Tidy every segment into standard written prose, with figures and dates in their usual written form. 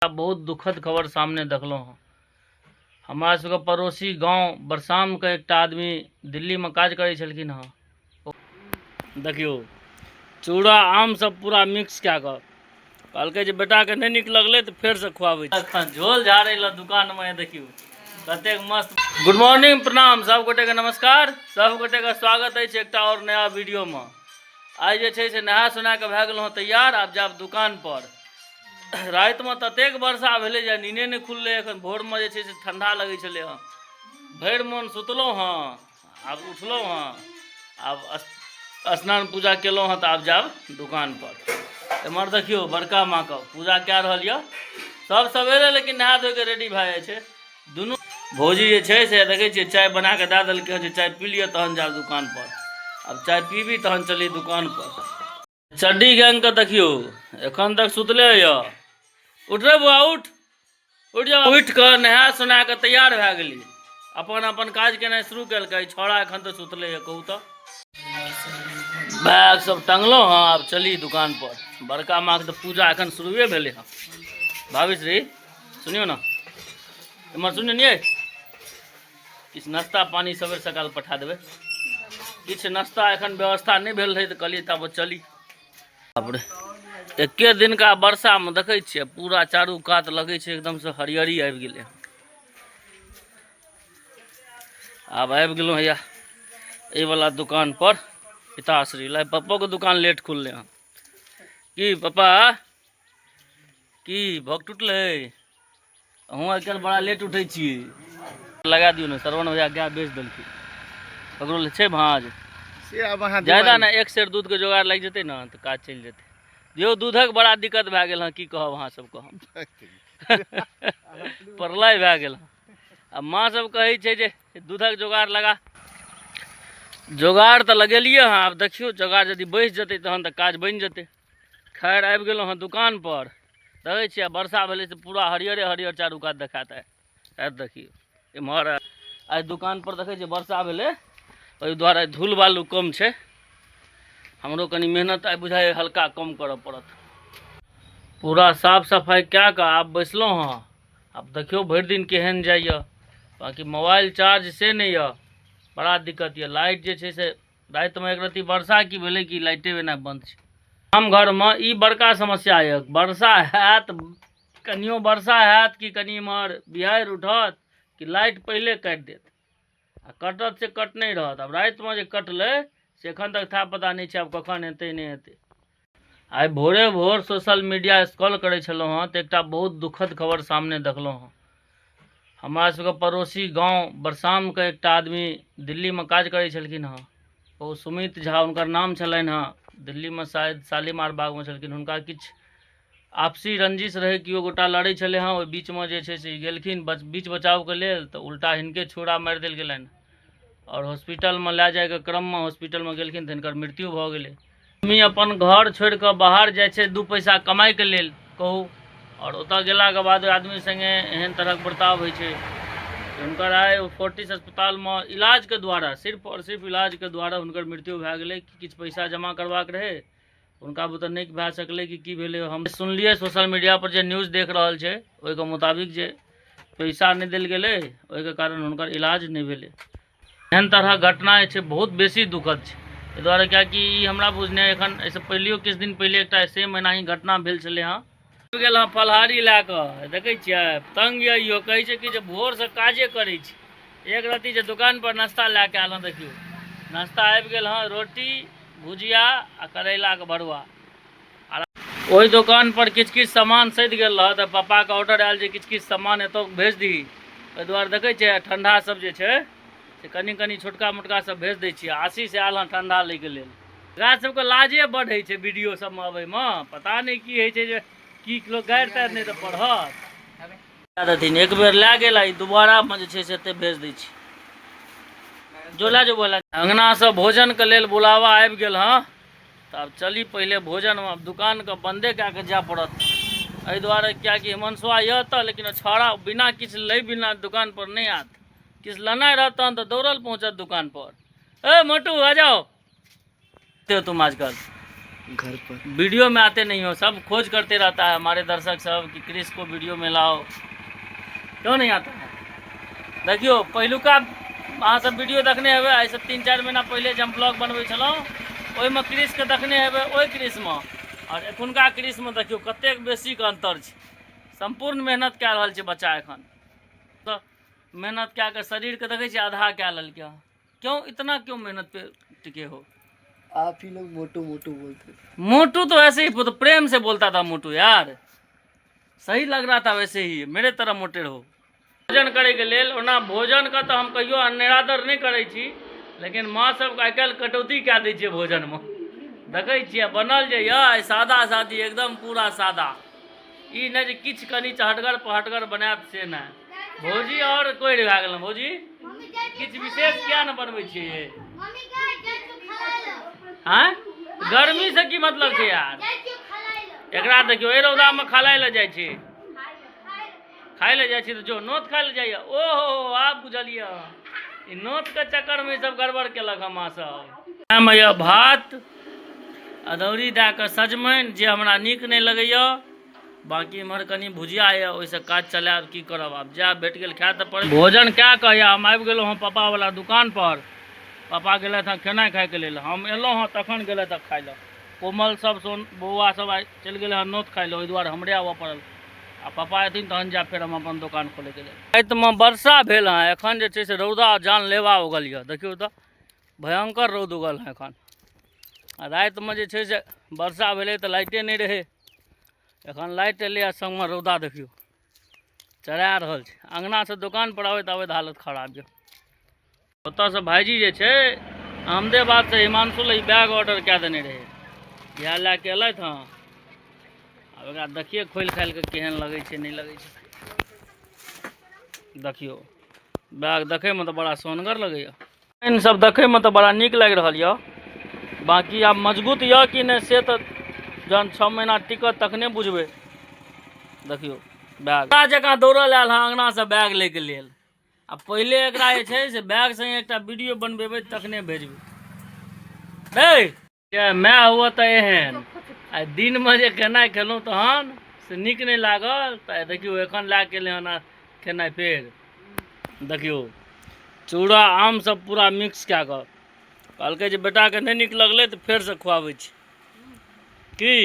बहुत दुखद खबर सामने देखलहुँ हँ। हमरा सबके पड़ोसी गाँव बरसामके एकटा आदमी दिल्लीमे काज करै छलखिन हँ। देखियौ चूड़ा आम सब पूरा मिक्स कए कऽ कहलकै जे बेटाके नहि नीक लगलै तऽ फेरसँ खुआबै छी। एखन झोल झाड़ै लए दुकानमे देखियौ कतेक मस्त। गुड मॉर्निंग, प्रणाम सब गोटेके, नमस्कार सब गोटेके, स्वागत अछि एकटा आओर नया वीडियोमे। आइ जे छै से नहा सोना कऽ भए गेलहुँ तैयार, आब जायब दुकान पर। रातिमे ततेक वर्षा भेलै जे नीने नहि खुललै। एखन भोरमे जे छै से ठण्डा लगै छलै हँ, भरि मोन सुतलहुँ हँ, आब उठलहुँ हँ, आब स्नान पूजा केलहुँ हँ तऽ आब जायब दुकान पर। एम्हर देखियौ बड़का माँके पूजा कए रहल यऽ सब सवेरे, लेकिन नहा धोइ कऽ रेडी भए जाइ छै दुनू। भौजी जे छै से देखै छियै चाय बना कऽ दए देलकै हँ जे चाय पी लिअ तहन जायब दुकान पर। आब चाय पीबी तहन चली दुकान पर। चड्डी गैंगके देखियौ एखन तक सुतले यऽ। उठ रे बौआ, उठ उठ जाओ। उठि कऽ नहा सोना कऽ तैयार भए गेली, अपन अपन काज केनाइ शुरू केलकै। छौड़ा एखन तऽ सुतले यऽ। कहू तऽ बैग सब टंगलहुँ हँ, आब चली दुकान पर। बड़का माँके तऽ पूजा एखन शुरुए भेलै हँ। भाभी श्री सुनियौ ने, एम्हर सुनियौ ने, किछु नाश्ता पानि सवेर सकाल पठा देबै। किछु नाश्ता एखन व्यवस्था नहि भेल रहै तऽ कहलियै तब चली। बाप रे, एके दिनका वर्षामे देखै छियै पूरा चारू कात लगै छै एकदमसँ हरियरी आबि गेलै। आब आबि गेलहुँ हैया एहि वला दुकान पर, पिताश्री लाइ। पप्पोके दुकान लेट खुललै हँ की पप्पा? की भक टूटलै? अहूँ आइ काल्हि बड़ा लेट उठै छियै। लगा दियौ ने, श्रवण भैया गाय बेच देलखिन, ककरो लए छै भाँज से आब अहाँ ज्यादा ने, एक सेर दूधके जोगाड़ लागि जेतै ने तऽ काज चलि जेतै। यौ दूधक बड़ा दिक्कत भए गेल हँ, की कहब अहाँ सबके, हम प्रलय भए गेल हँ। आ माँ सब कहै छै जे दूधक जोगाड़ लगा। जोगाड़ तऽ लगेलियै हँ, आब देखियौ जोगाड़ यदि बैस जेतै तहन तऽ काज बनि जेतै। खैर आबि गेलहुँ हँ दुकान पर, देखै छियै वर्षा भेलै से पूरा हरियरे हरियर चारू कात देखात। आबि देखियौ एम्हर आइ दुकान पर देखै छियै वर्षा भेलै, ओहि दुआरे धूल बालू कम छै। हमरो कनि मेहनत आइ बुझाइ हल्का कम करऽ पड़त। पूरा साफ सफाइ कए कऽ आब बैसलहुँ हँ, आब देखियौ भरि दिन केहन जाइए। बाँकी मोबाइल चार्ज से नहि यऽ, बड़ा दिक्कत यऽ। लाइट जे छै से रातिमे एक रत्ती वर्षा की भेलै कि लाइटे एना बन्द छै। गाम घरमे ई बड़का समस्या यऽ, वर्षा हैत कनियो वर्षा हैत कि कनि एम्हर बिहाड़ि उठत कि लाइट पहिले काटि देत, आ कटत से कट नहि रहत। आब रातिमे जे कटलै से एखन तक था पता नहि छै, आब कखन हेतै नहि हेतै। आइ भोरे भोर सोशल मीडिया स्क्रॉल करै छलहुँ हँ तऽ एकटा बहुत दुखद खबर सामने देखलहुँ हँ। हमरा सबके पड़ोसी गाँव बरसामके एकटा आदमी दिल्लीमे काज करै छलखिन हँ, ओ सुमित झा हुनकर नाम छलनि हँ। दिल्लीमे शायद शालीमार बागमे छलखिन। हुनका किछु आपसी रंजिश रहै, केओ गोटा लड़ै छलै हँ, ओहि बीचमे जे छै से ई गेलखिन बीच बचावके लेल तऽ उल्टा हिनके छुरा मारि देल गेलनि आओर हॉस्पिटलमे लए जाइके क्रममे हॉस्पिटलमे गेलखिन तऽ हिनकर मृत्यु भऽ गेलै। आदमी अपन घर छोड़ि कऽ बाहर जाइ छै दू पैसा कमाइके लेल कहू, आओर ओतऽ गेलाके बाद ओहि आदमी सङ्गे एहन तरहक बर्ताव होइ छै। हुनकर आइ फोर्टिस अस्पतालमे इलाजके द्वारा, सिर्फ आओर सिर्फ इलाजके द्वारा हुनकर मृत्यु भए गेलै। कि किछु पैसा जमा करबाक रहै हुनका बुते नहि भए सकलै कि की भेलै, हम सुनलियै सोशल मीडिया पर जे न्यूज देख रहल छै ओहिके मुताबिक जे पैसा नहि देल गेलै ओहिके कारण हुनकर इलाज नहि भेलै। एहन तरहक घटना जे छै बहुत बेसी दुखद छै, एहि दुआरे किएकि ई हमरा बुझने एखन एहिसँ पहिलियो किछु दिन पहिले एकटा सेम एनाही घटना भेल छलै हँ। आबि गेल हँ फलहारी लए कऽ, देखै छियै तंग यऽ इहो, कहै छै कि जे भोरसँ काजे करै छी। एक रत्ती जे दुकान पर नाश्ता लए कऽ आयल हँ, देखियौ नाश्ता आबि गेल हँ, रोटी भुजिया आ करैलाके भरुआ। आ ओहि दोकान पर किछु किछु सामान सधि गेल रहऽ तऽ पप्पाके ऑर्डर आयल जे किछु किछु सामान एतऽ भेज दही, ओहि दुआरे देखै छियै ठंडा सब जे छै से कनि कनि छोटका मोटका सब भेज दै छियै। आशीष आयल हँ ठंडा लैके लेल। एकरा सबके लाजे बड होइ छै वीडियो सबमे अबैमे, पता नहि की होइ छै जे की लोक गारि तारि नहि तऽ पढ़त देथिन। एक बेर लए गेल आ ई दोबारामे जे छै से एते भेज दै छी, जो लए जो बोला। अङ्गनासँ भोजनके लेल बुलावा आबि गेल हँ तऽ आब चली पहिले भोजनमे। आब दुकानके बन्दे कए कऽ जाय पड़त, एहि दुआरे किएकि हिमांशुआ यऽ तऽ, लेकिन छौड़ा बिना किछु लै बिना दुकान पर नहि आयत। किछु लेनाइ रहत तहन तऽ दौड़ल पहुँचत दुकान पर। ए मोटू आ जाओ तुम आजकल घर पर। वीडियो में आते नहीं हो, सब खोज करते रहता है हमारे दर्शक सब कि क्रिस को वीडियो में लाओ, क्यों नहीं आता है। देखियो पहिलुका अहाँ सब वीडियो देखने हेबै, आइसँ 3-4 महीना पहिले जे हम ब्लॉग बनबै छलहुँ ओहिमे क्रिसके देखने हेबै, ओहि क्रिसमे आओर एखुनका क्रिसमे देखियौ कतेक बेसीके अन्तर छै। सम्पूर्ण मेहनत कए रहल छै बच्चा एखन, तऽ मेहनत कए कऽ शरीरके देखै छियै आधा कए लेलकै हँ। क्यों इतना क्यों मेहनत पे टिके हो? आप ही लोग मोटू मोटू बोलते थे। मोटू तो ऐसे ही तो प्रेम से बोलता था मोटू यार, सही लग रहा था वैसे ही, मेरे तरह मोटे रहो। भोजन करैके लेल, ओना भोजनके तऽ हम कहियो निरादर नहि करै छी, लेकिन माँ सबके आइ काल्हि कटौती कए दै छियै भोजनमे। देखै छियै बनल जे यऽ आइ सादा सादी एकदम पूरा सादा, ई नहि जे किछु कनि चहटगर पहटगर बनायत से नहि। भौजी आओर कोरि भए गेल भौजी, किछु विशेष किया नहि बनबै छियै? आँय गर्मी से की मतलब छै यार? एकरा देखियौ एहि रौदामे खलाय लए जाइ छै, खाय लए जाइ छी तऽ जो नोत खाय लए जाइए। ओहो आब बुझलियै, ई नोतके चक्करमे ई सब गड़बड़ केलक हँ माँ सब। एहिमे यऽ भात अदौरी दए कऽ सजमनि, जे हमरा नीक नहि लगैए, बाँकी इम्हर कनि भुजिया यऽ, ओहिसँ काज चलायब। की करब आब, जायब भेट गेल खाय तऽ पड़ै। भोजन कए कऽ यऽ हम आबि गेलहुँ हँ पापावला दुकानपर। पापा गेलथि हँ खेनाइ खायके लेल, हम एलहुँ हँ तखन गेलथि हँ खाय लए। कोमल सब सोन बौआ सब आइ चलि गेलै हँ नोत खाय लए, ओहि दुआरे हमरे आबऽ पड़ल। आ पापा एथिन तहन जायब फेर हम अपन दोकान खोलैके लेल। रातिमे वर्षा भेल हँ, एखन जे छै से रौदा जानलेवा उगल यऽ, देखियौ तऽ भयङ्कर रौद उगल हँ एखन। आ रातिमे जे छै से वर्षा भेलै तऽ लाइटे नहि रहै, एखन लाइट एलै आ सङ्गमे रौदा देखियौ चढ़ा रहल छै। अङ्गनासँ दोकानपर आबैत आबैत हालत खराब यऽ। ओतऽसँ भाइजी जे छै अहमदाबादसँ हिमांशु लए ई बैग ऑर्डर कए देने रहै, इएह लए कऽ एलथि हँ। आब एकरा देखियै खोलि खालि कऽ केहन लगै छै नहि लगै छै। देखियौ बैग देखैमे तऽ बड़ा सोनगर लगैए, एहन सब देखैमे तऽ बड़ा नीक लागि रहल यऽ, बाँकी आब मजबूत यऽ कि नहि से तऽ जहन 6 महीना टिकत तखने बुझबै। देखियौ बैग जकाँ दौड़ल आयल हँ अङ्गनासँ बैग लैके लेल। आ पहिले एकरा जे छै से बैग संगे एकटा वीडियो बनबेबै तखने भेजबै। रे माय हुअ तऽ एहन आ दिनमे जे खेनाइ खेलहुँ तहन से नीक नहि लागल, तऽ देखियौ एखन लए कऽ एलै हन खेनाइ। फेर देखियौ चूड़ा आम सब पूरा मिक्स कए कऽ कहलकै जे बेटाके नहि नीक लगलै तऽ फेरसँ खुआबै छी। की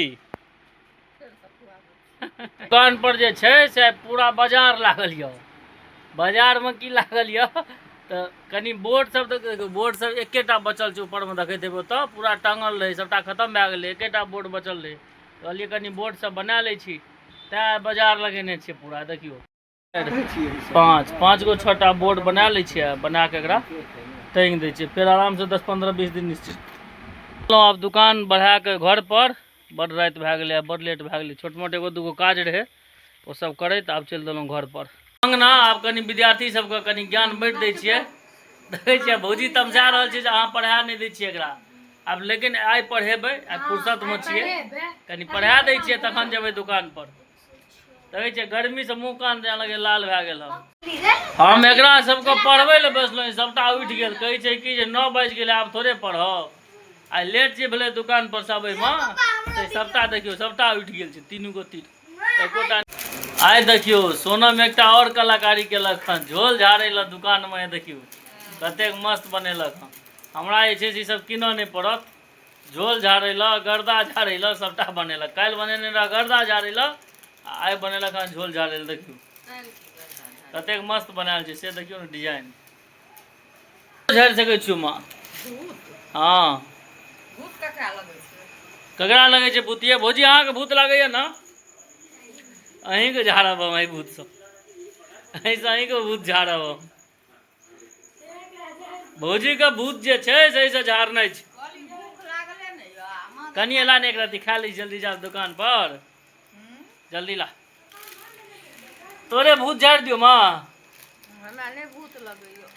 दुकान पर जे छै से पूरा बाजार लागल यऽ। बाजारमे की लागल यऽ तऽ कनि बोर्ड सब तऽ बोर्ड सब एकेटा बचल छै, ऊपरमे देखैत हेबै ओतऽ पूरा टाँगल रहै, सबटा खतम भए गेलै, एकेटा बोर्ड बचल रहै। कहलियै कनि बोर्ड सब बना लै छी, तैं बाजार लगेने छियै पूरा। देखियौ 5-5 गो 6टा बोर्ड बना लै छियै, बना कऽ एकरा टाँगि दै छियै, फेर आरामसँ 10-15-20 दिन निश्चित। आब दुकान बढ़ा कऽ घर पर बड राति भए गेलै, बड लेट भए गेलै, छोट मोट एगो दूगो काज रहै ओ सब करैत आब चलि देलहुँ घर पर। अङ्गना आब कनि विद्यार्थी सबके कनि ज्ञान बाँटि दै छियै। देखै छियै भौजी तमसा रहल छै जे अहाँ पढ़ा नहि दै छियै एकरा, आब लेकिन आइ पढ़ेबै, आइ फुर्सतमे छियै, कनि पढ़ा दै छियै तखन जेबै दुकान पर। देखै छियै गर्मीसँ मुँह कान जेना लगै लाल भए गेल हन। हम एकरा सबके पढ़बै लए बैसलहुँ, सबटा उठि गेल, कहै छै कि जे 9 बाजि गेलै आब थोड़े पढ़ब, आइ लेट जे भेलै दुकान पर से अबैमे, से सबटा देखियौ सबटा उठि गेल छै, तीनू गो तीन एकोटा। आइ देखियौ सोनम एकटा आओर कलाकारी केलक हन, झोल झाड़ै लए दुकानमे, देखियौ कतेक मस्त बनेलक हन। हमरा जे छै से ई सब कीनऽ नहि पड़त, झोल झाड़ै लए गर्दा झाड़ै लए सबटा बनेलक। काल्हि बनेने रहए गर्दा झाड़ै लए, आ आइ बनेलक हन झोल झाड़ै लए। देखियौ कतेक मस्त बनायल छै से, देखियौ ने डिजाइन। झाड़ि सकै छियौ माँ? हँ ककरा लगै छै भूत? ये भौजी अहाँके भूत लागैया ने? अहीँके झाड़ब हम एहि भूतसँ, एहिसँ अहीँके भूत झाड़ब हम। भौजीके भूत जे छै से झाड़नाइ छै। कनि एला ने एक रत्ती खा ली, जल्दी जा दुकान पर, जल्दी ला। तोरे भूत झाड़ि दियौ माँ? हमरा नहि भूत लगैया।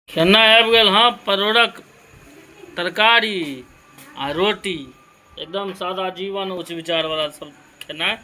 खेनाइ आबि गेल हँ, परोड़क तरकारी आ रोटी, एकदम सादा जीवन उच्च विचार वाला सब खेनाइ।